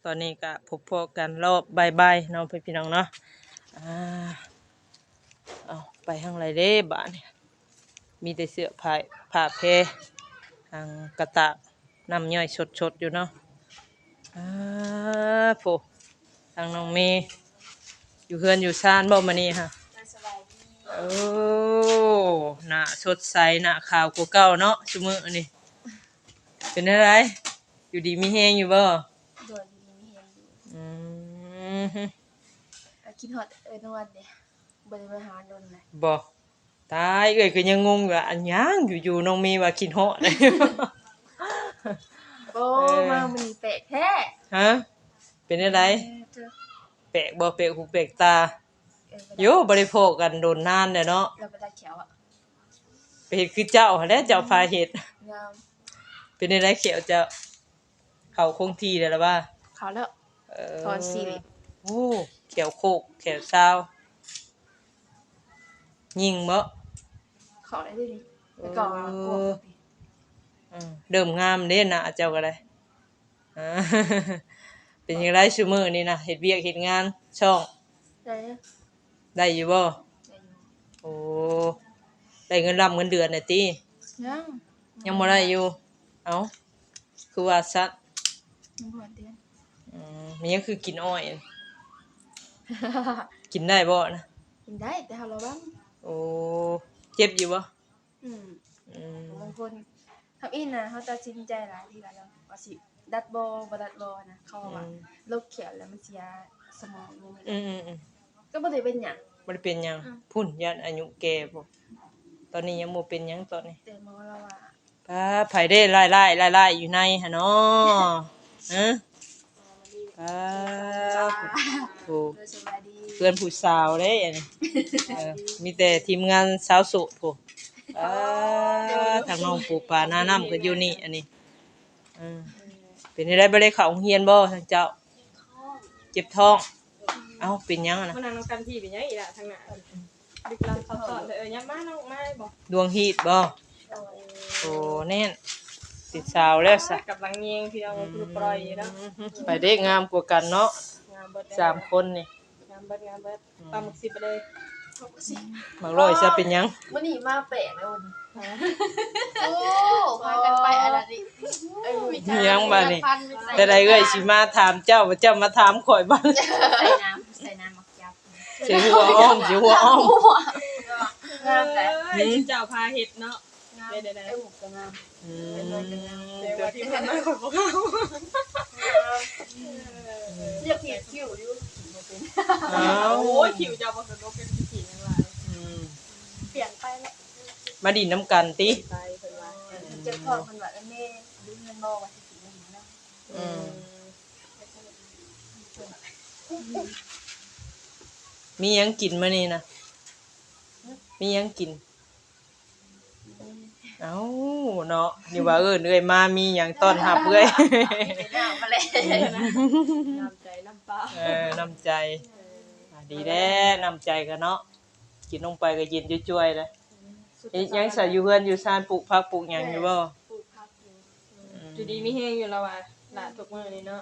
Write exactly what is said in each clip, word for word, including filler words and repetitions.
ตอนนี้ก็พบพ้อกันรอบบ่ายๆเนาะพี่น้องเนาะ อ่า เอาไปทางใดเด้บาดนี้ มีแต่เสื้อผ้า ผ้าแพร ทางกระตากน้ำย่อยสดๆอยู่เนาะ อ่า โพ ทางน้องเมย์ อยู่เฮือนอยู่ซานบ่มื้อนี้ฮะ สบายดี โอ้ หน้าสดใส หน้าขาวกว่าเก่าเนาะ ซุมื้อนี้ เป็นอะไร อยู่ดีมีแฮงอยู่บ่ โดย อยู่ดีมีแฮงอยู่ อืม ก็คิดฮอดเอื้อยนวลเด้ บ่ได้มาหาโดนเลย บ่ ตาย เอื้อยก็ยังงงอยู่ว่า อันหยังอยู่ๆน้องเมย์ว่าคิดฮอด โอ้ เออ มามื้อนี้แปลกแท้ ฮะ เป็นอะไร เออ เธอ แปลกบ่ แปลกหูแปลกตา เออ บ่ได้ โย บ่ได้พ้อกันโดนนานแล้วเนาะ เราไปตัดแขวอะ ไปเฮ็ดคือเจ้าหั้นแหละ เจ้าพาเฮ็ด งาม เป็นอะไรแขวเจ้า เข้าคงที่แล้วล่ะว่า เข้าแล้ว เออ ถอนสี่เหลี่ยม โอ้ แขวโคก แขวซาว ยิงบ่ เข้าได้เด้นี่ แต่ก่อนว่ากลัว เออ อืม เริ่มงามเด้หน้าเจ้าก็ได้ อ่า เป็นจั่งใดซุมื้อนี้นะ เฮ็ดเวียกเฮ็ดงานช่อง ได้ ได้อยู่บ่ ได้อยู่ โอ้ ได้เงินร่ำเงินเดือนน่ะติ ยัง ยังบ่ได้อยู่ เอ้า คือว่าซั้น ยังบ่ทันเดือน อืม มันยังคือกินอ้อย กินได้บ่นะ กินได้ แต่เฮาระวัง โอ้ เจ็บอยู่บ่ อืม อืม บางคนทำอินนะ เขาตัดสินใจหลายทีแล้วเนาะ ว่าสิดัดบ่ บ่ดัดบ่นะ เขาว่า อืม ลกแขนแล้วมันเสียสมองอยู่ อืม อืม อืม ก็บ่ได้เป็นหยัง บ่ได้เป็นหยัง อืม พุ้น ย่านอายุแก่พุ้น ตอนนี้ยังบ่เป็นหยังตอนนี้ แต่หมอลาวว่า ป้า ไผเด้ หลายๆ หลายๆ อยู่ในหั่นน้อ ฮะ ป้า โอ้ โดย สบายดี เพื่อนผู้สาวเด้อันนี้ เออ มีแต่ทีมงานสาวโสดพุ้น ป้า ทางน้องปูปลาหน้าน้ำก็อยู่นี่ อันนี้ เออ เป็นจั่งใดบ่ได้เข้าโรงเรียนบ่ทางเจ้า เจ็บท้อง เอ้า เป็นหยังอะนะ มานั่งนำกันพี่ เป็นหยังอีหล่ะทางหน้า ดึกลังเขาสอนเลย เออ ยับมาน้อง มาบ่ ดวงฮีตบ่ โอ้ แน่น ติดสาวแล้วซะ กำลังเงียงพี่น้อง อืม คือปล่อยอยู่เนาะ ไปเด้ งามกว่ากันเนาะ งามเบิด สามคนนี่ งามเบิด งามเบิด อืม ปลาหมึกสิบไปเลย หมากร้อยซะเป็นหยัง มื้อนี้มาแปลกแล้วมื้อนี้ ฮะ โอ้ พากันไปอันนั้นอีก เอ้ย มีหยังบาดนี้ แต่ใดเอื้อยสิมาถามเจ้า เจ้ามาถามข่อยบาด ใส่น้ำ ใส่น้ำหมากยับ ใส่หัวอ้อม ใส่หัวอ้อม งามแต่ เออ หืม เจ้าพาเฮ็ดเนาะ งาม ได้ๆๆ ไอ้หมวกก็งาม อืม แต่ว่าที่ผ่านมาข่อยบ่งาม เรียกผิดคิวอยู่ อ้าว โอ้ย คิวเจ้าบ่สะดวกเป็นสิขีดหยังหลาย อืม เปลี่ยนไปแหละ มาดินนำกันติ ไปเพิ่นว่า เจ้าของเพิ่นว่า เออ แม่อยู่เฮือนบ่ ว่าสิกินนำ อืม มีหยังกินมื้อนี้นะ มีหยังกิน เอ้า เนาะ นี่ว่าเอิ้นเอื้อยมา มีหยังต้อนรับเอื้อย มีแต่น้ำมาเลย น้ำใจน้ำปลา เออ น้ำใจ เออ อ่ะ ดีแล้ว น้ำใจกันเนาะ กินลงไปก็เย็นจ่วยๆเลย สุด เอ๊ะ ยังใส่อยู่เฮือนอยู่ซาน ปลูกผักปลูกหยังอยู่บ่ ปลูกผักอยู่ อืม อยู่ดีมีแฮงอยู่แล้วว่ะ หลานทุกมื้อนี้เนาะ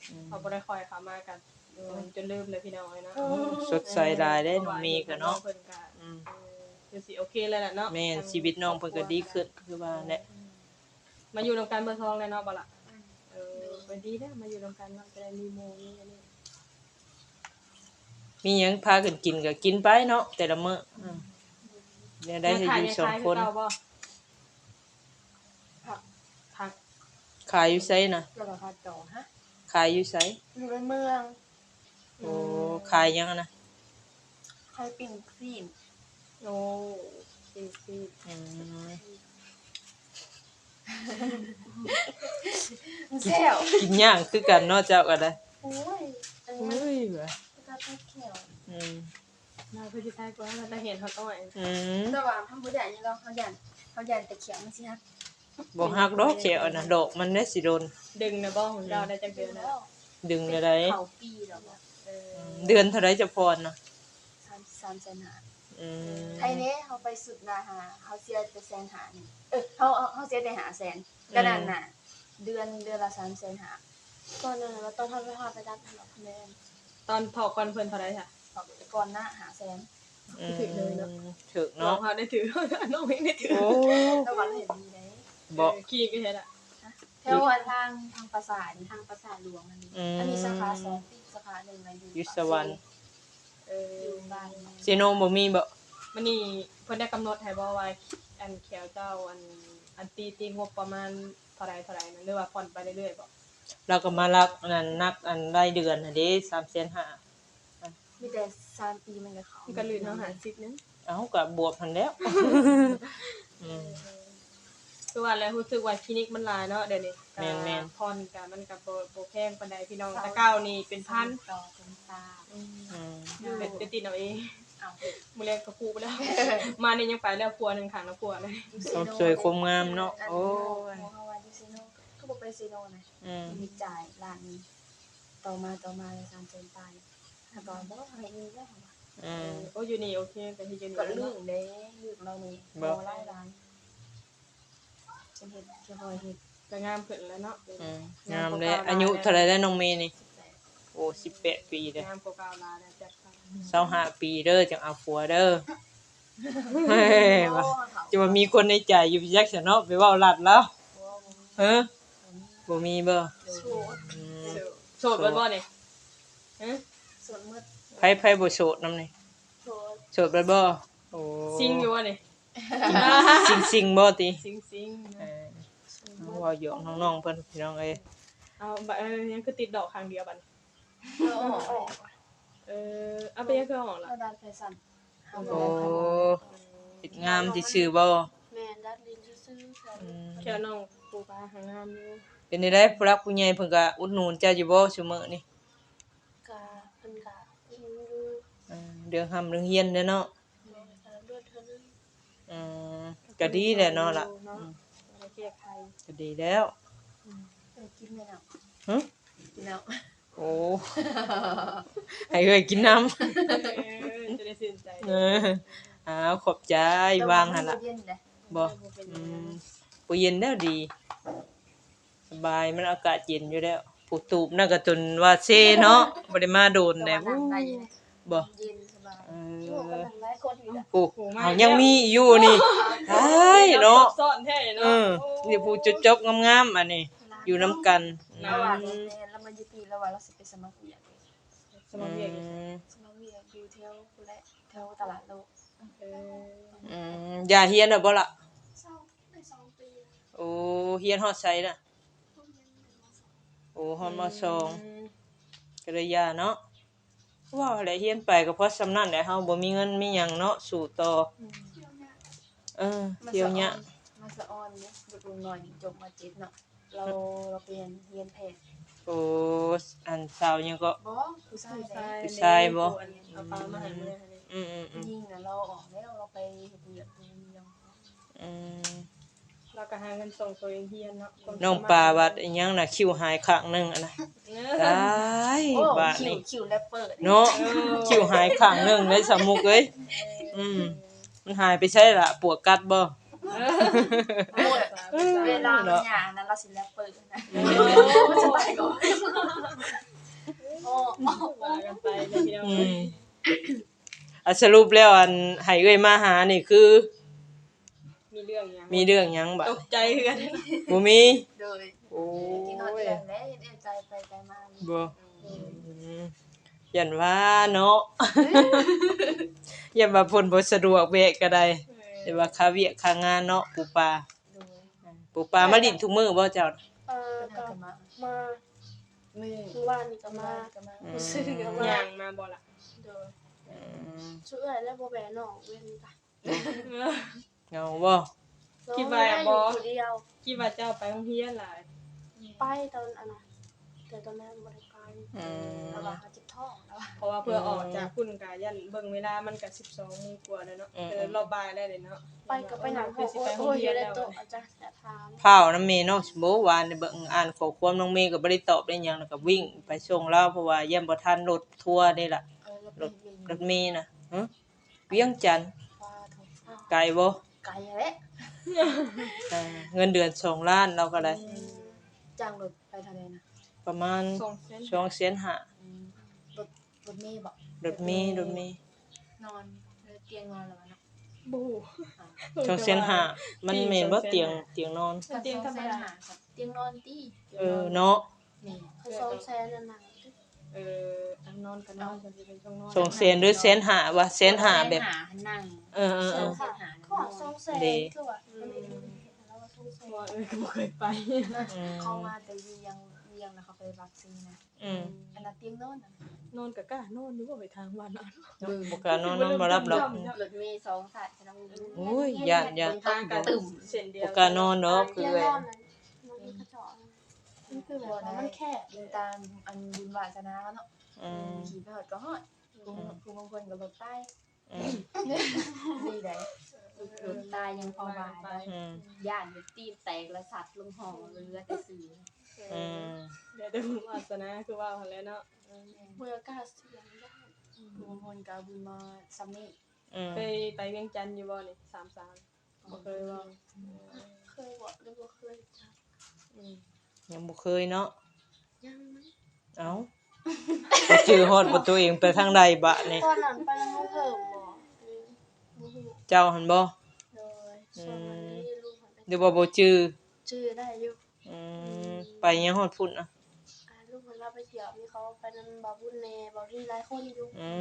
อืม เขาบ่ได้คอยเขามากัน โดย จนลืมเลยพี่น้องเอ้ยเนาะ โอ้ สดใสหลายเด้ น้องเมย์ก็เนาะ เพิ่นก็ อืม เออ คือสิโอเคแล้วล่ะเนาะ แม่น ชีวิตน้องเพิ่นก็ดีขึ้น คือว่าแหละ อืม มาอยู่นำกันเบอร์สองแล้วเนาะ บ่ล่ะ อืม เออ ก็ดีแล้ว มาอยู่นำกันเนาะ จะได้มีหมู่มีอันนี้ มีหยังพากันกินก็กินไปเนาะ แต่ละมื้อ อืม แนวใด๋ ยังขาย ให้อยู่สองคน ยังขายคือเก่าบ่ ผัก ผัก ขายอยู่ไสนะ แล้วก็ผักดองฮะ ขายอยู่ไส อยู่ในเมือง โอ้ อืม ขายหยังนะ ขายปิ้งซีน โอ้ ปิ้งซีน อืม แซ่บ กินย่างคือกันเนาะ เจ้าก็ได้ โอ้ย อันนี้มัน โอ้ย ว่ะ ก็ตัดแขว อืม เราคือสิตายกว่า เราจะเห็นเขาต้อย อืม แต่ว่าทำบ่ได้นี่เรา เขาย่าน เขาย่านแต่แขวมันสิหัก บ่หักดอกแขวอันน่ะ ดอกมันได้สิโดน ดึงนะบ่ ของเจ้าได้จักเดือนแล้ว ดึงได้ เขาปีแล้วบ่ เออ อืม เดือนเท่าใด๋จะผ่อนนะ สาม สามแสนห้า อืม ไทยเด้ เขาไปสุดละห้า เขาเสียแต่แสนห้านี่ เออ เขา เขาเสียแต่ห้าแสน อืม ก็นั่นน่ะ เดือน เดือนละสามแสนห้า ก่อนนั้นว่าตอนเฮาไปหาไปดัดนั่นแหละแม่น ตอนเฒ่าก่อนเพิ่นเท่าใดซะ เขาไปก่อนหน้าห้าแสน อืม ถือเลยเนาะ ถือ น้อง เนาะ เขาได้ถือ น้องเองได้ถือ โอ้ แต่ว่าเห็นดีได้ บอก เออขี่ก็เห็นอ่ะ แถวทางทางปราสาทนี่ทางปราสาทหลวงอันนี้ อืม อันนี้สาขาสองปีกสาขาหนึ่งนะอยู่ อยู่สวรรค์ เอออยู่บ้าน เซโนบ่มีบ่ มันนี่เพิ่นได้กำหนดให้บ่ว่าอันแขวเจ้าอันอันตีตีงบประมาณเท่าใดเท่าใดนะหรือว่าผ่อนไปเรื่อยๆบ่ เราก็มาลักอันนั้นนักอันรายเดือนหั่นเด้สามแสนห้า มีแต่สามปีมันก็เขา มันก็ลื่นเฮาห้าสิบนึง เอ้าก็บวกหั่นแล้วอืม คือว่าแล้วรู้สึกว่าคลินิกมันหลายเนาะเดี๋ยวนี้ แม่นๆ ผ่อนก็มันก็บ่บ่แพงปานใดพี่น้องแต่เก่านี่เป็นพัน ต่อเป็นตา อืม อืม เป็นเป็นติดเอาเอง เอา มื้อแรกก็คู่ไปแล้ว มานี่ยังไปแล้วครัวหนึ่งขังแล้วครัวเลย ความสวยความงามเนาะ โอ้ย เพราะว่าอยู่เซโนก็บอกไปเซโนนะ อืม มีจ่ายล้านหนึ่งต่อมาต่อมาเลยสามแสนปลายแล้วก็บอกให้เองแล้ว อืม โอ้อยู่นี่โอเคแต่ที่อยู่นี่ ก็เรื่องเด้เรื่องเรานี่ บ่ เราไล่ร้านจะเห็นจะคอยเห็น ก็งามขึ้นแล้วเนาะ อืมงามเลยอายุเท่าไหร่แล้วน้องเมย์นี่ สิบแปด โอ้สิบแปดปีเลย งามกว่าเก่าหลายแล้วจัดไป สาวห้าปีเด้อจังเอาผัวเด้อเฮ้ยว่าจะว่ามีคนในใจอยู่จักซะเนาะไปเว้าลัดแล้วเฮ้อบ่มีบ่ โสด อืม โสดบ่บ่นี่ฮะ โสดหมด ไผไผบ่โสดนำนี่ โสด โสดบ่บ่โอ้ ซิงอยู่บ่นี่ ซิงซิงบ่ติ ซิงซิง เออเว้าหยอกน้องๆเพิ่นพี่น้องเอ้ย เอาบัดเออยังคือติดดอกครั้งเดียวบัด เราออก เออเอาไปยังคือออกล่ะ เราดัดแฟชั่น โอ้ติดงามซื่อๆบ่ แม่นดัดลิ้นซื่อๆ อืม แค่น้องปูปลาหางามอยู่ เป็นได้ผู้รักผู้ใหญ่เพิ่นก็อุดหนุนเจ้าอยู่บ่ซุมื้อนี่ กะเพิ่นกะอินอยู่ เออเรื่องร่ำเรื่องเฮียนเด้อเนาะ แม่นกะเลือดเท่านั้น อืมก็ดีแหละเนาะล่ะ เนาะ อืม อะไรแก้ไข ก็ดีแล้ว เออกินเลยเนาะ หึ กินแล้ว โอ้ให้เอ้ยกินน้ำ เออจะได้ชื่นใจ เอออ้าวขอบใจวางหั่นล่ะ แต่ว่ามันเย็นเลย บ่อืมบ่เย็นแล้วดี สบายมันอากาศเย็นอยู่แล้ว ผู้ตูบนั่นก็จนว่าเซเนาะบ่ได้มาโดนแล้ว แต่ว่านั่งได้อยู่นะ บ่ เย็นสบาย เอ โอ้ อ กำลังไล่คนอยู่นะ ผู้เฮายังมีอยู่นี่ตายเนาะ ซ่อนแท้ เอ เนาะ อนี่ผู้จุจบงามๆอันนี้ อยู่นำกัน แล้วว่าแม่แล้วมาอยู่ปีแล้วว่าเราสิไปสมัครเวียก สมัครเวียกอยู่ อืม สมัครเวียกอยู่แถวพุ้นแหละแถวตลาดโลก เออ อืมอย่าเฮียนน่ะบ่ล่ะ เศร้าได้สองปี โอ้เฮียนฮอดไสน่ะ โอ้ฮอดม.สอง อืม ก็เลยย่าเนาะว่าแหละเฮียนไปก็เพราะส่ำนั่นแหละเฮาบ่มีเงินมีหยังเนาะสู้ต่อเออเที่ยวเนี้ย มาสะออนเนี่ยลูกน้อยนี่จบ ม.เจ็ด เนาะ เราเราไปเรียนแพทย์ โอ้อันสาวหยังก็ บ่ผู้ชายเลย ผู้ชายบ่ เอาปลามาให้เมื่อ อืมอืมอืม ยิงนะเราออกแล้วเราไปเฮ็ดเวียกอยู่เมือง อืม เราก็หาเงินส่งตัวเองเฮียนเนาะ น้องปลาวัดอีหยังน่ะคิ้วหายข้างหนึงอะนะ เออ ตาย โอ้ บาด คิว นี่ คิวแรปเปอร์ เนาะคิ้วหายข้างหนึงได้สามุกเอ้ยอืมมันหายไปใช่ละปวกกัดบ่ เวลามันหยานะเราสิแรปเปอร์นะ อืม มันจะไปก่อน ว่ากันไปเลยพี่น้อง อืมอ่ะสรุปแล้วอันให้เอ้ยมาหานี่คือ มีเรื่องหยัง มีเรื่องหยังบ่ ตกใจเฮือน บ่มี โดย โอ้ กินฮอด ย เดือนแล้วเห็นเอ็นใจไปไปมา บ่อืมยันว่าเนาะ ยันว่าเพิ่นบ่สะดวกแวะก็ได้แต่ว่าค่าเวียกค่างานเนาะปูปลา โดย ปูปลามาลิ้นทุกมื้อบ่เจ้า เอ่อ เพิ่น ก็ ก็มา มา มือ เมื่อวานนี้ก็มา ก็มา อืม มื้อซื่อก็มา ย่างมาบ่ล่ะ โดย อืม ช่วยแล้วบ่แบน้องเว้นจ้ะ เหงาบ่ คิดว่าบ่ น้องอยู่ผู้เดียว คิดว่าเจ้าไปโรงเรียนหลาย ไปตอนอันน่ะแต่ตอนนั้นบ่ได้ไป อืม ระหว่างเขาเจ็บท้องแล้ว เพราะว่าเพื่อออกจากพุ่นกะยันเบิ่งเวลามันกะสิบสองโมงกว่าแล้วเนาะ อืม เออรอบบ่ายแล้วเด้เนาะ ไปก็ไปหนัง คือสิไปโรง โอ้ย เรียน เล แล้ว โตะอาจารย์จะถาม พร้าวน้ำเมย์เนาะบ่วานนี่เบิ่งอ่านข้อความน้องเมย์ก็บ่ได้ตอบได้หยังแล้วก็วิ่งไปส่งลาวเพราะว่าย่านบ่ทันรถทัวร์นี่ล่ะ เออรถ รถรถเมย์น่ะฮะเวียงจันทน์ ว่าถูก ไกลบ่ ไกลแหละ อ่าเงินเดือนสองล้านเราก็ได้ จ้างรถไปเท่าไหร่นะ ประมาณ สองแสน สองแสนห้า อืม รถ รถเมล์บ่ รถเมล์ รถเมล์ นอน เออ เตียงนอนแล้ววะเนาะ บ่ฮู้ อ่า สองแสนห้า มันแม่นบ่ เตียง เตียงนอน เตียงธรรมดา เตียงนอนติ เออ เนาะ แม่น คันสองแสนนั่นน่ะ เออ อันนอนก็นอน เพิ่นสิเป็นช่วงนอน สองแสนหรือแสนห้าวะ แสนห้าแบบ แสนห้านั่ง เออ เออ เออ สองแสนห้า ขอสองแสน เด้ คือว่า อืม มันมีรุ่นเห็นแล้วว่าสองแสน ว่า เออ ก็บ่เคยไป อืม เขามาแต่เวียง เวียงแล้วเขาไปวัดซีนะ อืม อันนั้นเตียงนอนน่ะ นอนก็กล้านอนอยู่บ่ ไปทางบ้านนอน เบิ่ง บ่กล้านอน นอนบ่หลับดอก รถเมล์สองสาย โอ้ย ย่าน ย่าน เบิ่งทางก็ตึม เส้นเดียว บ่กล้านอนดอก คือ เตียงนอนน่ะ มันมีกระจก มันคือแบบว่ามันแคบ เบิ่งตามอันบุญวาสนาเนาะ อืม ขี่ไปฮอดก็ฮอด ผู้ อืม ผู้บางคนก็บ่ตาย อืม ดีได๋ หลุดตายยังพอว่าได้ อืม ย่านอยู่ตีนแตกแล้วสัตว์ลงห้องเหลือแต่ซื่อ อืม เดี๋ยวแต่บุญวาสนาคือว่าหั่นแหละเนาะ เออ บ่กล้าเสี่ยงย่าน ผู้บางคนก็เอาบุญมาส่ำนี้ อืม เคยไปเวียงจันทน์อยู่บ่นี่ สามสาม บ่เคยบ่ เคยบ่ หรือบ่เคยจัก อืม ยังบ่เคยเนาะ ยัง เอ้า บ่จื่อฮอดว่าตัวเองไปทางใดบาดนี้ ตอนนั้นไปนำลุงเพิ่มบ่ อืม บ่ฮู้ เจ้าหั่นบ่ โดย อืม ส่วนอันนี้ลุงเพิ่นไป หรือว่าบ่จื่อ จื่อได้อยู่ อืม ไปยังฮอดพุ้นอะ อ่า ลุงเพิ่นลาไปเที่ยว มีเขาไปนำบ่าวบุญแหน่ บ่าวดีหลายคนอยู่ อื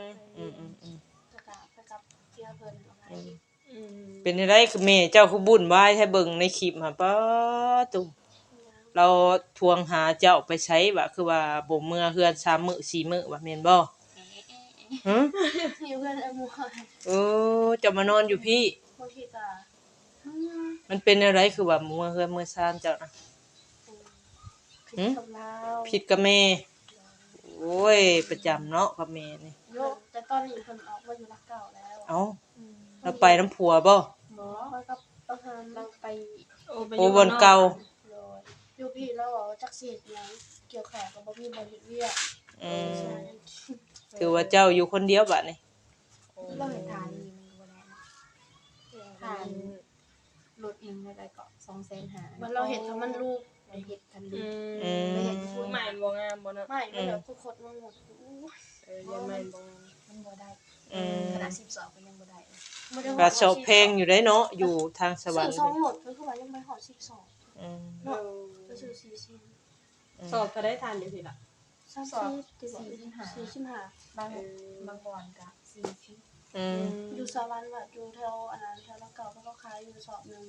ม อืม อืม อืม แล้วก็ไปกับเจียเพิ่น อืม อืม เป็นจั่งใด๋คือแม่เจ้าคือบุ่นวายแท้ เบิ่งในคลิปหั่น ป๊าดตุ๊ ลาวโทรหาเจ้าไปไสวะ คือว่าบ่เมือเฮือนสามมื้อสี่มื้อวะ แม่นบ่ หึ อยู่เฮือนอ้ายหมวย เออ เจ้ามานอนอยู่พี้ บางทีก็ อืม มันเป็นจั่งใด๋คือว่าบ่เมือเฮือนเมือซานเจ้านะ ผิดกับลาว ผิดกับแม่ โอ้ย ประจำเนาะกับแม่นี่ โย แต่ตอนนี้เพิ่นออกมาอยู่หลักเก้าแล้ว เอ้า อืม ลาวไปนำผัวบ่ บ่ ไปกับประหาร ลาวไป โอ้ ไป โอ้ อยู่ บ่อนเก่า นอก โดย อยู่พี้ลาวว่าจักสิเฮ็ดหยัง เกี่ยวข้าวก็บ่มีบ่อนเฮ็ดเวียก อืม ใช่ ถือว่าเจ้าอยู่คนเดียวบาดนี้ ลาวเฮ็ดทานนี่มันก็บ่ได้นะ ทาน รถอิหยังได้ก็สองแสนห้า บัดลาวเฮ็ดถ้ามันลูก ลาวเฮ็ดคันลูก อืม ลาวเฮ็ดอยู่พุ้น ไม้มันบ่งามบ่เนาะ ไม้มันแบบ อืม โคตรๆ มันหมด โอ้ย เออ ย่านไม้มันบ่งาม มันบ่ได้ อืม ขนาดสิบสองก็ยังบ่ได้ บ่ได้ กระสอบแพงอยู่เด้เนาะ อยู่ทางสวรรค์ ซื้อสองรถก็คือว่ายังบ่ฮอดสิบสอง อืม เนาะ เออ ก็ซื้อสี่สิบ อืม สอบเท่าใดทานอยู่พี้ล่ะ สามสิบ สอบ สี่สิบห้า สี่สิบห้า บาง เออ บางบ่อนก็สี่สิบ อืม อยู่สวรรค์ว่าอยู่แถวอันนั้น แถวหลักเก้า เขาขายอยู่สอบหนึ่ง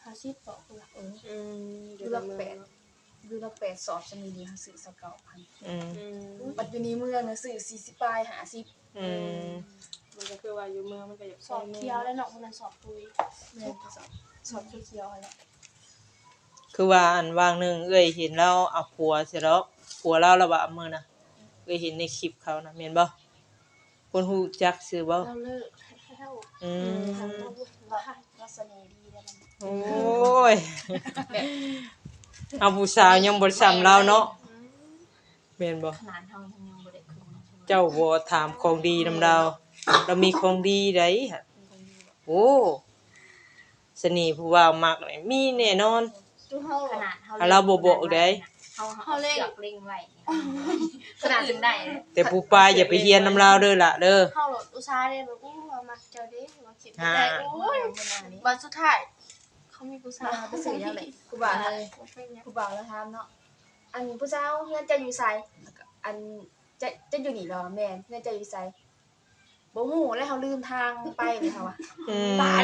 ห้าสิบบ่ คือว่า อืม อยู่หลักแปด อยู่หลักแปด สอบจะมีดี เขาซื้อซาวเก้าพัน อืม อืม บัดอยู่ในเมืองน่ะซื้อสี่สิบปลาย ห้าสิบ อืม มันก็คือว่าอยู่เมืองมันก็อยาก สอบเขียวแล้วเนาะ มันสอบปุ๋ย แม่น สอบ สอบเขียวๆ หั่นแหละ คือว่าอันวางหนึ่งเอื้อยเห็นลาวเอาผัวเสียดอก ผัวลาวละว่ามื้อนะ เอื้อยเห็นในคลิปเขานะ แม่นบ่ คนฮู้จักซื่อบ่ ลาวเลิกแล้ว อืม เขาก็ว่าลาวเสน่ห์ดีแล้วมัน โอ้ย เอาผู้สาวยังบ่ส่ำลาวเนาะ อืม แม่นบ่ ขนาดเฮายังบ่ได้คืน เจ้าบ่ถามของดีนำลาว ลาวมีของดีใด๋ มีของดีบ่ โอ้ เสน่ห์ผู้บ่าวมักนี่มีแน่นอน จุเฮา ขนาดเฮา ถ้าลาวบ่บอกเด้ เฮา เฮา เฮาเล็ง เฮาเล็งไว้ ขนาดอื่นได้ แต่ผู้ปายอย่าไปเฮียนนำลาวเด้อล่ะเด้อ เฮาโลดอุตส่าห์เด้ แบบ อู้ ว่ามักเจ้าเด้ ว่าคิดได้ ฮ่า โอ้ย บัดสุดท้าย เขามีผู้สาว ไปซื้อหยังเลย ผู้บ่าวเลย บ่เป็นหยัง ผู้บ่าวลาวถามเนาะ อันผู้สาวเฮือนเจ้าอยู่ไส แล้วก็ อัน เจ้า เจ้าอยู่นี่เหรอ แม่น เฮือนเจ้าอยู่ไส บ่ฮู้แล้ว เฮาลืมทางไปเลย เฮาว่า อืม ตาย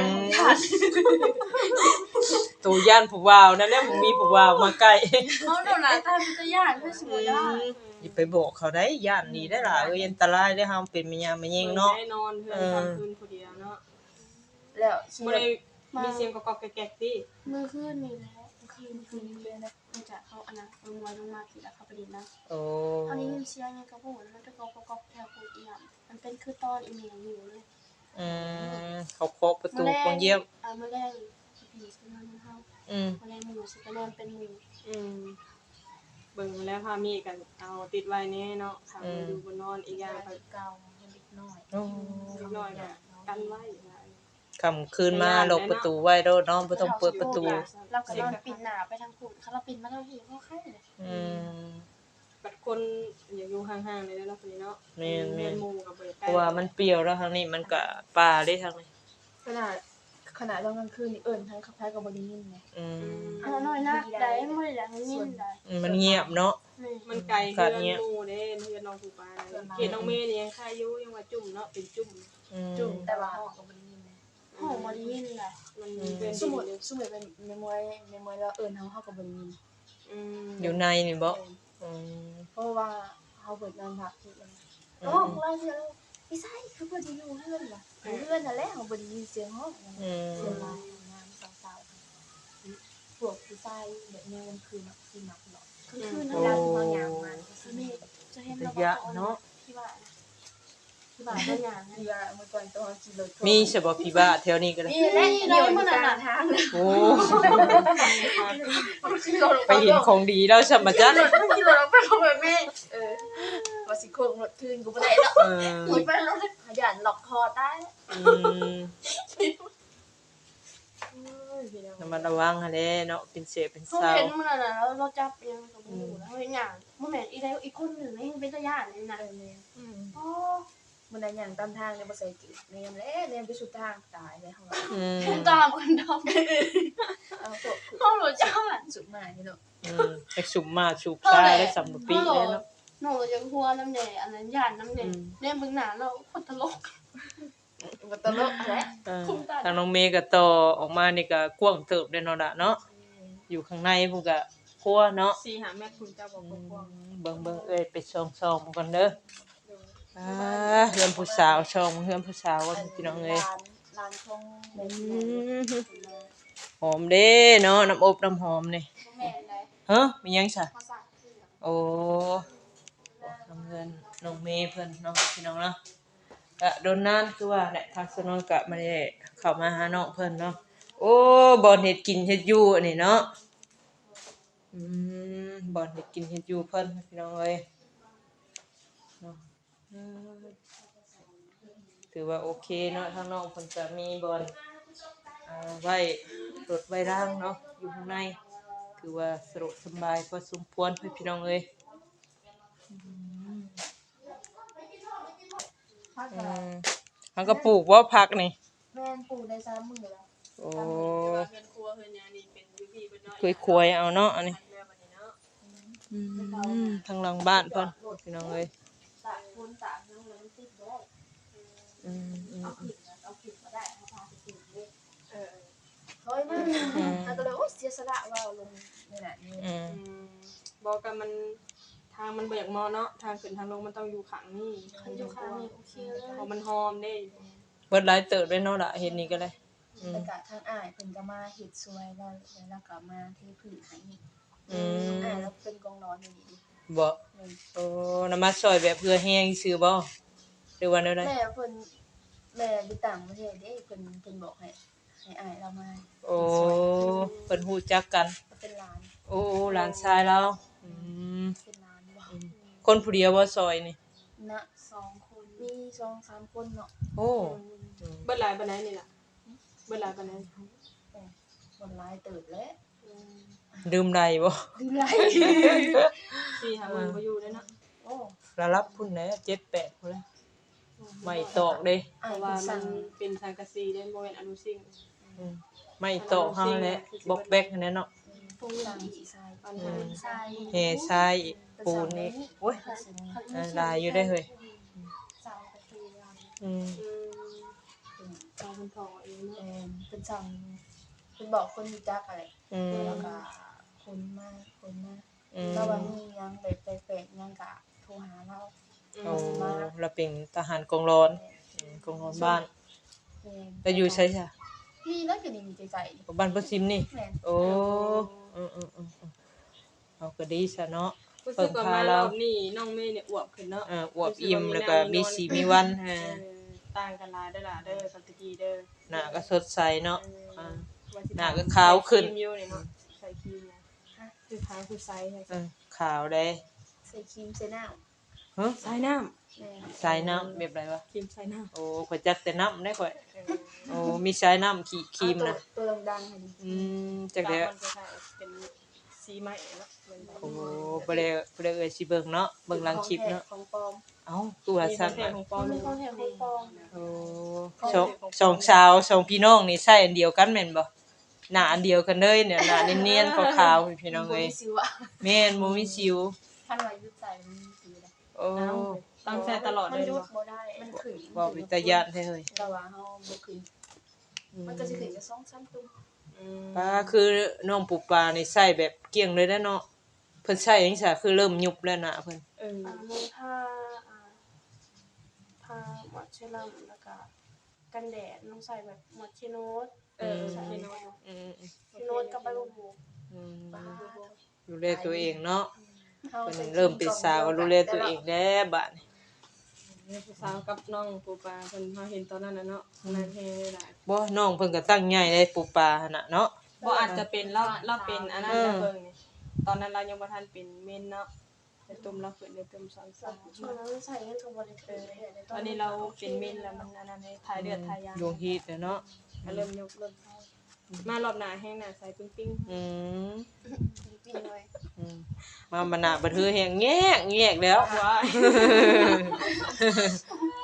โตย่านผู้บ่าวนั่นแหละ บ่มีผู้บ่าวมาใกล้ เฮาโดนหน้าตาเป็นตาย่าน เพิ่นสิบ่ย่าน อืม อย่าไปบอกเขาได้ ย่านนี่ได้ล่ะ เอ้ย อันตรายเด้ เฮาเป็นแม่ย่าแม่ยิงเนาะ เบิ่งได้นอนเฮือน เออ กลางคืนผู้เดียวเนาะ แล้ว บ่ได้มีเสียงกอกๆแก๊กๆติ มื้อคืนนี่แหละ มื้อคืน มื้อคืนนี่เลยนะ มาจากเขาอันนั้น ลงมา ลงมาผิดแล้วเขาไปเล่นนะ โอ้ เขาได้ยินเสียงหยังก็บ่ฮู้ แล้วมันก็ก๊อกๆๆ แถวโคตรเอี่ยม มันเป็นคือตอนอีแม่อยู่เลย อืม เขาเคาะประตู มื้อแลง คนเยี่ยม อ่า มื้อแลงผีสิมานำเฮา อืม มื้อแลงหมู่สิไปนอนเป็นหมู่ อืม เบิ่งแล้วพามีกันเอาติดไว้แน่เนาะ ถ้า อืม บ่อยู่บ่นอน อีกอย่างก็ เก่าเด็กน้อย โอ้ เด็กน้อยก็กันไว้ว่า ค่ำคืนมา ย่าน ล็อกประตูไว้โลดเนาะ บ่ต้องเปิดประตู แล้วก็นอนปิดหน้าไปทางพุ้น คันเราปิดมาทางพี้ บ่ไคเลย อืม บัดคนอยากอยู่ห่างๆ เลยเนาะ คนนี้เนาะ แม่นๆ แม่นหมู่กับบ่อยากใกล้ เพราะว่ามันเปลี่ยวแล้ว ทางนี้มันก็ป่าเด้ ทางนี้ ขนาด ขนาดตอนกลางคืนนี่เอิ้นไผ ไผก็บ่ได้ยินเลย อืม อืม เอาน้อยนักได้ บ่ได้ยินได้ อืม มันเงียบเนาะ แม่น มันไกล อากาศเงียบ เฮือนหมู่เด้ เฮือนน้องปูปลา ส่วนหลาย เขตน้องเมย์นี่ยังไคอยู่ ยังว่าจุ่มเนาะ เป็นจุ่ม อืม จุ่ม แต่ว่าเฮาก็บ่ได้ยินเลย เฮาบ่ได้ยินเลย มัน อืม เป็น สมมุติ สมมุติเป็นแม่มวย แม่มวยลาวเอิ้นเฮา เฮาก็บ่ได้ยิน อืม อยู่ในนี่บ่ แม่น อืม เพราะว่าเฮาเบิดนอนพักอยู่แล้ว อืม เอ้า ลาวสิ อีไสคือเพิ่นอยู่เฮือนวะ เออ เฮือนนั่นแหละ เฮาบ่ได้ยินเสียงฮ้อง อืม ส่วนหลายงานสาวๆ พวกผู้ชายแบบแนวกลางคืนน่ะสิมักเนาะ กลางคืน อืม นั่นแหละ โอ้ ที่เขาย่างมา สิมี จะเห็น ระยะเนาะ ที่ว่านะ ที่ว่าเขาย่างนะ ที่ว่าเมื่อก่อนตอนขี่รถ มีใช่บ่ผีบ้าแถวนี้ก็ได้ นี่แหละ นี่ เดี๋ยว เดี๋ยว อยู่กลางทาง โอ้ ไปเห็นของดีแล้วใช่ไหมจ๊ะ มันขี่รถออกไปของแบบนี้ เออ ว่าสิโค้งรถคืนกูบ่ได้แล้ว เออ ขี่ไปรถ ขยันล็อกคอตาย อืม โอ้ย พี่น้อง ระมัดระวังหั้นแหละเนาะ เป็นเสพเป็น เขา เศร้า เห็นมันน่ะนะ แล้วเราจับยังกับหมู อืม แล้วเห็นอย่าง บ่แม่นอีใดอีกคนหนึ่งยังเป็นตาย่านเลยนะ เออ แม่น อืม อ๋อ มื้อนั้นย่างตามทางเนี่ยบ่ใส่เกง แนมแหละ แนมไปสุดทาง ตายแล้ว อืม ตามกันดอก เอาพวก เขาหลุดจ้า สุดมานี่เนาะ อืม ไปสุมมาสุมซาได้สำหรับปีแล้วเนาะ น้องเรายังหัวน้ำแดง อันนั้นย่านน้ำแดง อืม แนมเบิ่งหน้าเราโคตรตลก บ่ตลกแหละ เออ ทางน้องเมย์ก็ต่อออกมานี่ก็กว้างเติบเลยเนาะล่ะเนาะ อืม อยู่ข้างในพุ้นก็ครัวเนาะ สี่ห้าเมตรพุ้น เจ้าบอกกว้าง อืม เบิ่งๆ เอ้ย ไปส่องๆ ก่อนเด้อ โดย อ่า เฮือนผู้สาว ส่องเฮือนผู้สาวก่อนพี่น้องเอ้ย หลาน หลานของ อืม หอมเด้เนาะ น้ำอบน้ำหอมนี่ บ่แม่นเลย ฮะ มีหยังซะ มาสั่งคือ โอ้ น้ำเฮือนน้องเมย์เพิ่นเนาะพี่น้องเนาะ กะโดนนานคือว่าแหละ ทางสนองกะบ่ได้เข้ามาหาน้องเพิ่นเนาะ โอ้ บ่อนเฮ็ดกินเฮ็ดอยู่อันนี้เนาะ อืม บ่อนเฮ็ดกินเฮ็ดอยู่เพิ่นพี่น้องเอ้ย เนาะ เออ ถือว่าโอเคเนาะ ทางน้องเพิ่นกะมีบ่อน อ่า ไว้รถไว้รางเนาะ อยู่ข้างใน ถือว่าสะดวกสบายพอสมควรพี่น้องเอ้ย อืม ผัก อืม มันก็ปลูกบ่ผักนี่ แม่น ปลูกได้สามมื้อแล้ว โอ้ สามมื้อ แต่ว่าเฮือนครัวเฮือนหยังนี่เป็นอยู่ที่เพิ่นเนาะ ควยๆ เอาเนาะ อันนี้ แล้วบัดนี้เนาะ อืม ทางหลังบ้านเพิ่นพี่น้องเอ้ย ตากฝนตากหยังแล้วมันติดบ่ได้ อืม อืม เอาขึ้นนะ เอาขึ้นบ่ได้ เอาพาไปขึ้นเด้ เออ ถอยมา อืม แล้วก็เลย โอ๊ย เสียสละว่าลงนี่แหละนี่ อืม อืม บอกกับมัน ทางมันบ่อยากเหมาะเนาะ ทางขึ้นทางลงมันต้องอยู่ข้างนี้ คันอยู่ข้างนี้โอเคเลย เพราะมันหอมเด้ เบิดหลายเติบเลยเนาะล่ะ เฮ็ดนี่ก็ได้ อืม แล้วก็ทางอ้ายเพิ่นก็มาเฮ็ดช่วยแล้ว แล้วก็มาเทพื้นให้อีก อืม อ้ายแล้วเป็นกองร้อนอยู่นี่ บ่ แม่น โอ้ นำมาช่วยแบบเพื่อแฮงซื่อบ่ หรือว่าแนวใด แม่เพิ่น แม่อยู่ต่างประเทศเด้ เพิ่น เพิ่นบอกให้ ให้อ้ายเรามา โอ้ เฮ็ดช่วย เพิ่นรู้จักกัน เป็นหลาน โอ้ หลานชายเรา อืม เป็นหลานบ่ อืม คนผู้เดียวบ่ซอยนี่ นะ สองคน มีสองสามคนเนาะ โอ้ อืม เบิดหลายปานใดนี่ล่ะ เบิดหลายปานใด โอ้ เบิดหลายเติบแล้ว อืม ดื่มได้บ่ ดื่มได้ สี่ห้ามื้อบ่อยู่แล้วเนาะ โอ้ ระดับพุ้นแหละ เจ็ดแปดพุ้นแหละ อืม ไม้ตอกเด้ เพราะว่ามันเป็นสังกะสีเด้ บ่แม่นอลูซิง อืม ไม้ตอกเฮาแหละ บล็อกแบล็กหั้นแหละเนาะ อืม ปูน สั่งสิใส่ อัน อืม ใส่ แห่ทรายอีก ปูนอีก โอ้ย เออ หลายอยู่เด้เฮ้ย อืม อืม เออ เพิ่นสั่ง เพิ่นบอกคนรู้จักอะไร อืม แล้วก็ขนมา ขนมา อืม แล้วว่ามีหยังแบบแปลกๆหยังก็โทรหาเรา อืม โอ้ เราเป็นทหารกองร้อน แม่น อืม กองร้อนบ้าน แม่น แล้วอยู่ไสซะ นี่แล้วอยู่นี่ใกล้ๆ บ้านพ่อซิมนี่ แม่น โอ้ อืมๆๆๆ เอาก็ดีซะเนาะ รู้สึกว่ามารอบนี้น้องเมย์เนี่ยอวบขึ้นเนาะ เออ อวบอิ่ม แล้วก็มีสีมีวัน เออ เออ ต่างกันหลายเด้อล่ะเด้อ กับตะกี้เด้อ หน้าก็สดใสเนาะ เออ อ่า ว่าสิ หน้าก็ขาวขึ้น ใส่ครีมอยู่นี่เนาะ ใส่ครีมนะ ฮะ คือขาวคือใส เออ ขาวเด้ ใส่ครีมใส่หน้า ฮะ สายน้ำ แม่น สายน้ำแบบไรวะ ครีมสายน้ำ โอ้ข่อยจักแต่น้ำได้ข่อย โอ้มีสายน้ำขีครีมนะ เอาตัวตัวดังๆให้ดิ อืมจักแล้ว มันคล้ายๆเป็นสีใหม่เนาะเหมือนแบบ โอ้บ่ได้บ่ได้เอ่ยสิเบิ่งเนาะเบิ่งหลังคลิปเนาะ ของปลอม เอ้าตัว มี สั่น แท้ น่ะ ของปลอม มันเป็นของแท้ของปลอม โอ้สองสองสาวสองพี่น้องนี่ใส่อันเดียวกันแม่นบ่หน้าอันเดียวกันเลยเนี่ยหน้าเนียนๆขาวๆพี่น้องเอ้ย บ่มีสิวอะ แม่นบ่มีสิว คันว่าหยุดใส่มันมีสิวเลย โอ้ ตั้งใส่ตลอดเลย มันหยุด บ่ บ่ได้มันขึ้น บ่เป็นตาย่านแท้เฮ้ย แต่ว่าเฮาบ่ขึ้น อืม มันก็สิขึ้นแค่สองสามตุ่ม อืม ป้าคือน้องปูปลานี่ใส่แบบเกลี้ยงเลยนะเนาะเพิ่นใส่จังซี่คือเริ่มยุบแล้วหน้าเพิ่น เออ อ่ามีผ้าอ่าผ้าหมอดเซรั่มแล้วก็กันแดดน้องใส่แบบหมอดเชโนด เออ อืม ใช่เนาะ อืม เชโนดกับใบบัวบก อืม ปาด ดูแลตัวเองเนาะ เฮา เพิ่นเริ่มเป็นสาวก็ดูแลตัวเองแล้วบาดนี้ สาวกับน้องปูปลาเพิ่นเฮาเห็นตอนนั้นน่ะเนาะนั่นแฮงเลยล่ะ บ่น้องเพิ่นก็ตั้งใหญ่ได้ปูปลาหั่นน่ะเนาะ บ่อาจจะเป็นเราเราเป็นอันนั้นนะเบิ่งนี่ตอนนั้นเรายังบ่ทันเป็นเมนเนาะในตุ่มเราขึ้นในตุ่มสองสาม ช่วงนั้นใส่เงินก็บ่ได้ถือเลย อันนี้เราเป็นเมนแล้วมันอันนั้นให้ถ่ายเลือดถ่ายยา ดวงฮีทแล้วเนาะ ก็เริ่มยกเริ่มเข้ามารอบหน้าแฮงหน้าใสปิ๊งปิ๊ง อืม ปีเลย อืมมามาหน้าบัดเฮือแฮงแงกแงกแล้ว ว้าย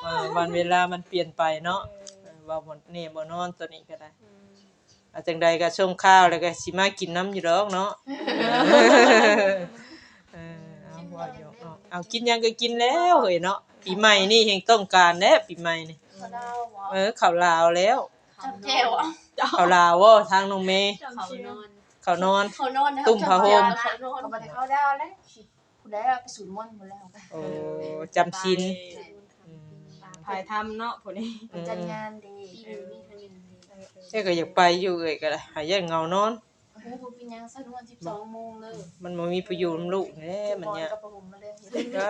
อ่าวันเวลามันเปลี่ยนไปเนาะเออว่าบ่แน่บ่นอนตัวนี้ก็ได้ อืม เอาจังใดก็ส่งข่าวแล้วก็สิมากินน้ำอยู่ดอกเนาะ เออเอาว่าอยู่เนาะเอากินหยังก็กินแล้วเฮ้ยเนาะปีใหม่นี่แฮงต้องการแล้วปีใหม่นี่ เขาดาวบ่ เออข้าวลาวแล้ว จับแจ่ว ข้าวลาวบ่ทางน้องเมย์ เขานอน ข้าวนอน เขานอนนะ ตุ่มผ้าห่ม เขานอนเขาบ่ได้เขาดาวแล้วผู้ใดไปสูดมนต์หมดแล้ว โอ้จำศีลอืม ถ่ายทำเนาะผู้นี้ มันจัดงานดี เออ เอ้ยก็อยากไปอยู่เอ้ยก็ได้หาย่านเหงานอน โอ้โหเป็นยังสะดวกสิบสองโมงเลย มันบ่มีผู้อยู่นำลูกแหน่มันเนี่ย กับผมมาเลย ก็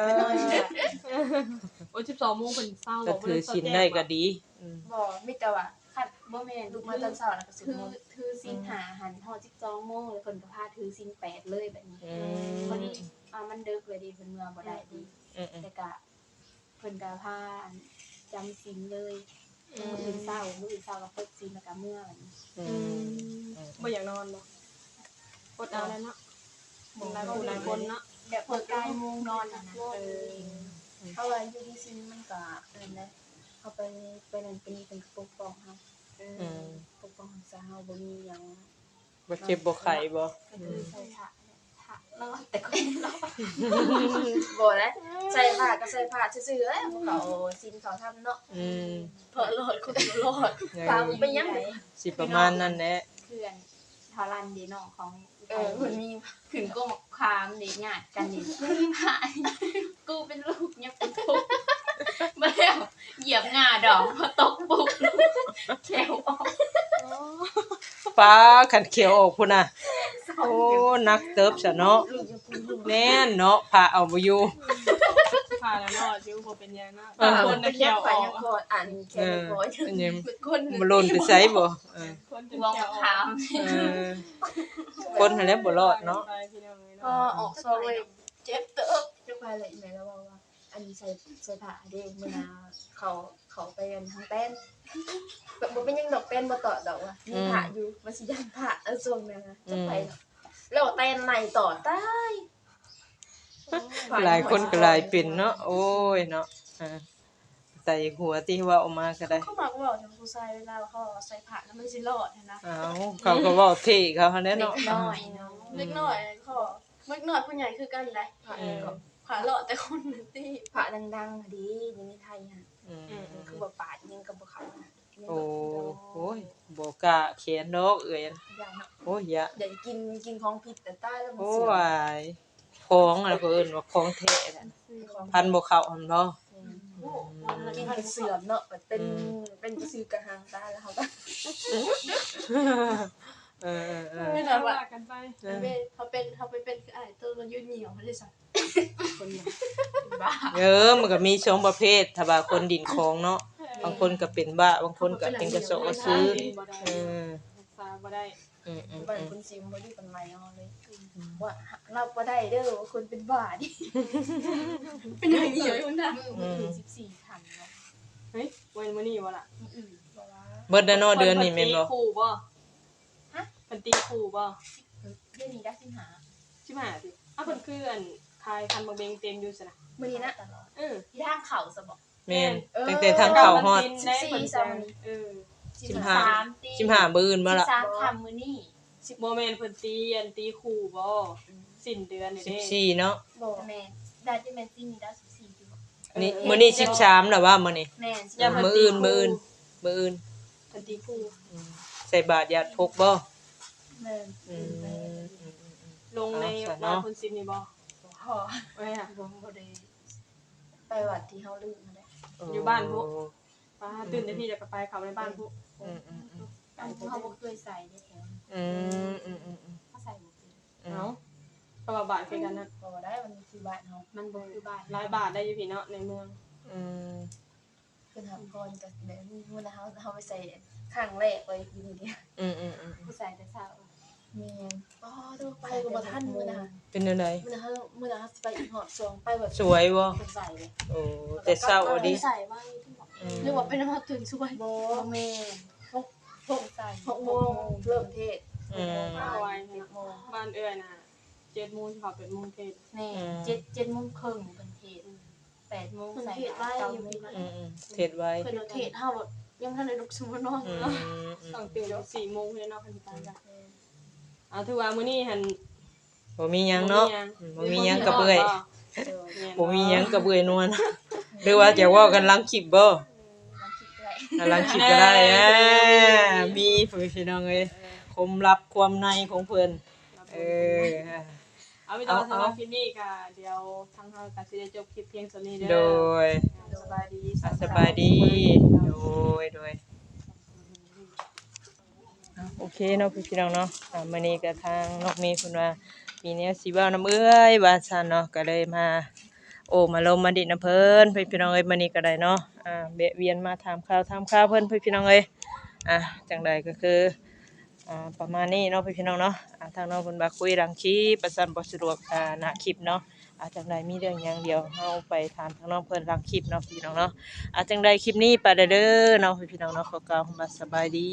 โอ้ยสิบสองโมงเป็นเศร้า ก็ถือศีลได้ก็ดีอืม บ่มีแต่ว่าคัดบ่แม่นลุกมาตอนเช้าแล้วก็สูด ถือ มนต์ ถือศีลห้าหันฮอดสิบสองโมงแล้วเพิ่นก็พาถือศีลแปดเลยแบบนี้ อืม พอดีอ่ามันเดึกเลยเดิเพิ่นเมือบ่ได้เดิ อืมอืม แล้วก็เพิ่นก็พาอันจำศีลเลยมื้ออื่นเช้ามื้ออื่นเช้าก็ปลดศีลแล้วก็เมือแบบนี้ อืม บ่อยากนอนบ่อดเอาแล้วเนาะหลายผู้หลายคนเนาะ แบบเพิ่นใกล้โมงนอนน่ะนะ เออ เพราะว่าอยู่ที่ศีลมันก็นั่นแหละเขาไปไปนั่นไปนี่เป็นปกป้องเฮา เออ อืม ปกป้องสาวบ่มีหยัง บ่เจ็บบ่ไข้บ่ ก็คือใส่พระพระรอดแต่คนรอด บ่นะใส่ผ้าก็ใส่ผ้าซื่อๆเอ้ยพวกเขาศีลเขาธรรมเนาะ อืม พอรอดคนบ่รอด เออ พาบ่เป็นหยัง สิประมาณนั้นแหละ เพื่อนทารันเดน้องของ เออมันมี ขึ้นกกมะขามเด้ญาติกันนี่กูเป็นลูกเนี่ยเป็นทุกข์มาแล้วเหยียบงาดองพอตกปุ๊บแขวออก ป้าคันแขวออกพุ้นน่ะ โอ้หนักเติบซะเนาะแม่นเนาะพระเอาบ่อยู่ พาแล้วรอดอยู่บ่เป็นหยังเนาะ เออ คนน่ะแขวออก ยังคออันแขวคอ อันนี้ คน บ่หล่นไปไสบ่เออ คนจน วง แขว มะ ออก ขาม เออ คนหั้นแหละบ่รอดเนาะ ไปพี่น้องเอ้ย พอ เนาะ ออกซองเลยเจ็บเติบจักไปเลยแม่แล้วว่าว่า อันนี้ใส่ใส่ผ้าเด้มื้อหน้าเขาเขาไปกันทางแป้นแบบบ่เป็นหยังดอกแป้นบ่ตอดดอกว่ามีผ้าอยู่ว่าสิย่านผ้าเอาซองแม่นะจักไปเนาะแล้วแตนไหลต่อตาย หลายคนก็หลายเป็นเนาะ โอ้ยเนาะอ่าใส่หัวที่เว้าออกมาก็ได้ เขามักเว้าจังผู้ชายเวลาเขาเอาใส่ผ้าแล้วมันสิรอดหั้นนะ อ้าวเขาก็เว้าเท่เขาหั้นแหละ เด็ เนาะ กน้อยเนาะ เด็กน้อยเขาเด็กน้อยผู้ใหญ่คือกันได้ เออ ผ้ารอดแต่คนนั้นติ พระดังๆดีอยู่ในไทยฮะ อืม อืม คือว่าปาดยังกับเขานะ โอ้โหยบ่กล้าแขนดอกเอ้ย อย่างเนาะ โอ้ยยะ อย่ากินกินของผิดแต่ตายแล้วมัน โอ้ เสีย ยของอะไรก็เอิ้นว่าของแท้นั่นพันบ่เข้าหั่นบ่ กินเป็นเสื่อมเนาะเป็น อืม เป็นกระสือกระหังตายแล้วเขาก็ เออเออเออ ไม่ได้ว่ากันไป เออ เขาเป็นเขาไปเป็นคือไอ้ตัวเรายืนเหนียวเขาเลยสั่ง คนน่ะ บ้า เออ มันก็มีสองประเภท ถ้าว่าคนดินของเนาะ บางคนก็เป็นบ้า บางคนก็เป็นกระสอบกระซื้อ เออ รักษาบ่ได้ อืมๆๆ บ้านคุณซิมบ่อยู่กันหลายห้องเลย ว่ารับบ่ได้เด้อ ว่าคนเป็นบ้าดิ เป็นอย่างนี้อยู่นะ มื้อ มื้ออื่น อืม สิบสี่ค่ำเนาะ เฮ้ย วันมื้อนี้บ่ล่ะ มื้ออื่น บ่ว่า เบิดแล้วเนาะ เดือนนี้แม่นบ่ เพิ่นตีคู่บ่ ฮะ เพิ่นตีคู่บ่ เดือนนี้ได้สิบห้า สิบห้าติ อ้าว เพิ่นคืออันขายคันบักเบงเต็มอยู่ซั่นน่ะ มื้อนี้นะ เออ ที่ทางเข้าซะบ่ แม่น เออ ตั้งแต่ทางเข้าฮอด สิบสี่ เพิ่น ซะมื้อนี้ เออ สิบห้า สิบห้า มื้ออื่นบ่ล่ะ สิบสาม ค่ำมื้อนี้ สิบ บ่แม่นเพิ่นตี อันตีคู่บ่ อืม สิ้นเดือนนี่เด้ สิบสี่เนาะ บ่แม่น ได้ที่แม่นสิ้นนี้ได้สิบสี่อยู่บ่ นี่ เออ มื้อนี้สิบสามแล้วว่ามื้อนี้ แม่น อย่าเพิ่น มื้ออื่น ตีคู่ มื้ออื่น มื้ออื่น เพิ่นตีคู่ อืม ใส่บาตรญาติพกบ่ แม่น อืม ลงใน เอาซะเนาะ บ้านคุณซิมนี่บ่ บ่ เอ้ยอะ บ่ บ่ได้ ไปวัดที่เฮาลืมนั่นแหละ อยู่บ้านพุ โอ้ ป้าตื่นแต่พี่แล้วก็ไปเข้าในบ้านพุ อืมอืมอืม บ้านพุเฮาบ่เคยใส่เด้แถว อืมอืมอืมอืม เฮาใส่บ่เป็น อืม เอ้า เพราะว่าบาทคือกันนะ บ่ได้ มันคือบ้านเฮา มันบ่คือบ้าน หลายบาทได้อยู่พี่เนาะในเมือง อืม เพิ่นรับพรก็แบบนี้ มื้อนั้นเฮา เฮาไปใส่ครั้งแรกเลยอยู่นี่ อืมอืมอืม ผู้ใส่แต่เช้า แม่น อ๋อ เดี๋ยวไปก็บ่ทันมื้อนั้น เป็นแนวใด มื้อนั้นเฮา มื้อนั้นเฮาสิไปอีกฮอดสอง ไปแบบ สวยบ่ เพิ่นใส่เลย โอ้ แต่เช้าเอาดิ ใส่มาอยู่ที่บอก อืม นึกว่าเป็นน้ำมันตื่นสวย บ่แม่น หก หก ใส่ หกโมง เริ่มเทศน์ อืม หกโมง เอาไว้ เจ็ดโมง บ้านเอื้อยน่ะ เจ็ดโมงสิเข้า แปดโมงเทศน์ แม่น อืม เจ็ด เจ็ดโมงครึ่งเพิ่นเทศน์ อืม แปดโมง เพิ่น ใส่ เทศน์ไว้ เก้า อยู่ โมง พี่นะ อืมอืม เทศน์ไว้ เพิ่นเทศน์เฮาแบบยังทันได้ลุกขึ้นมานอน อืมอืม ต้องตื่นสี่โมงเลยเนาะ เพิ่นสิไปจ้ะ เอา ถือว่ามื้อนี้หั่น บ่มีหยังเนาะ บ่มีหยัง อืม บ่มีหยังกับเอื้อย บ่มีหยังกับเอื้อยนวล หรือว่าจะเว้ากันหลังคลิปบ่ หลังคลิปก็ได้ อ่ะ หลังคลิปก็ได้ อ่า มี พ่อแม่พี่น้องเอ้ย ความลับความในของเพิ่น เออ เอา มีแต่ว่า เอา สำหรับคลิปนี้ก็เดี๋ยวทางเฮาก็สิได้จบคลิปเพียงเท่านี้เด้อ โดย สบายดี อ่ะ สบายดี โดย โดย อ่ะ โอเคเนาะพี่น้องเนาะ อ่ะ มื้อนี้ก็ทางน้องเมย์เพิ่นว่ามีแนวสิเว้านำเอื้อยว่าซั่นเนาะ ก็เลยมาโอ้มาลมมาดินนำเพิ่น พี่น้องเอ้ย มื้อนี้ก็ได้เนาะ อ่า แวะเวียนมาถามข่าวถามข่าวเพิ่น พี่น้องเอ้ย อ่ะ จั่งใดก็คือ อ่า ประมาณนี้เนาะพี่น้องเนาะ อ่า ทางน้องเพิ่นว่าคุยหลังคลิป ว่าซั่น บ่สะดวก อ่า หน้าคลิปเนาะ อ่า จั่งใดมีเรื่องหยังเดี๋ยวเฮาไปถามทางน้องเพิ่นหลังคลิปเนาะพี่น้องเนาะ อ่า จั่งใดคลิปนี้ไปแล้วเด้อเนาะพี่น้องเนาะ ขอกล่าวคำว่าสบายดี